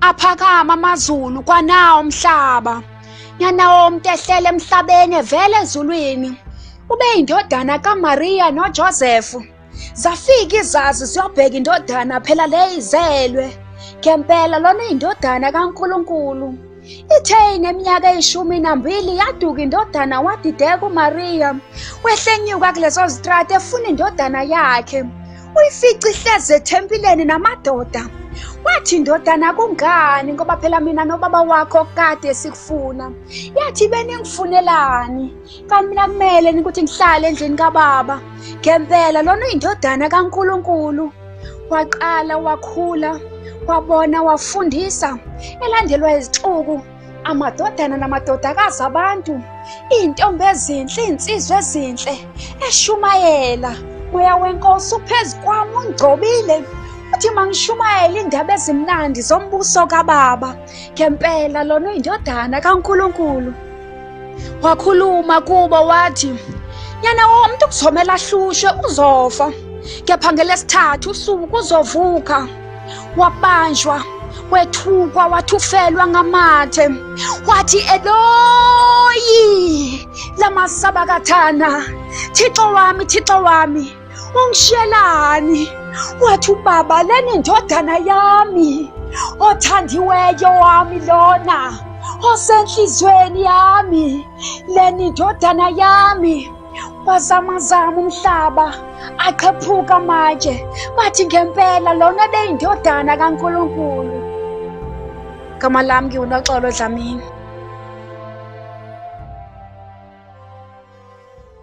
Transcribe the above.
Aphakama amazulu kwanawo umhlaba. Nyana womuntu ehlele emhlabeni evela ezulwini. Ube indodana kaMaria noJoseph. Zafika izazi ziyobheka indodana phela le izelwe. Ngempela lona indodana kaNkulunkulu. Ithe ineminyaka eyishumi nambili yaduka indodana wadideka uMaria. Wehlenyuka kulezo zitrati efuna indodana yakhe. Uyifica ihlezi ethempileni namadoda. Wathi indodana kungani ngoba phela mina nobaba wakho kade sikufuna. Yathi beningifunelani? Kanti mina kumele ukuthi ngihlale endlini kababa. Ngempela lona uyindodana kaNkulunkulu. Waqala wakhula, wabona wafundisa, elandelwa izixuku, amadodana namadodakazi abantu, iy'ntombi ezinhle, iy'nsizwa ezinhle, eshumayela. Moya wenkosi uphezu kwami ungigcobile, uthi mangishumayele indaba ezimnandi zombuso kababa. Ngempela lona uyindodana kaNkulunkulu. Wakhuluma kubo wathi, Nyana womuntu kuzomela ahlushwe uzofa, kepha ngelesithathu usuku uzovuka. Wabanjwa, wethukwa, wathufelwa ngamathe. Wathi Eloyi lamasabakathana, Thixo wami, Thixo wami, ungishiyelani? Wathi ubaba, lena indodana yami, othandiweyo wami lona, osenhlizweni yami, lena indodana yami. Wazamazama umhlaba, aqhephuka amatshe, bathi ngempela lona beyindodana kaNkulunkulu. Gama lami ngiwuNoxolo Dlamini.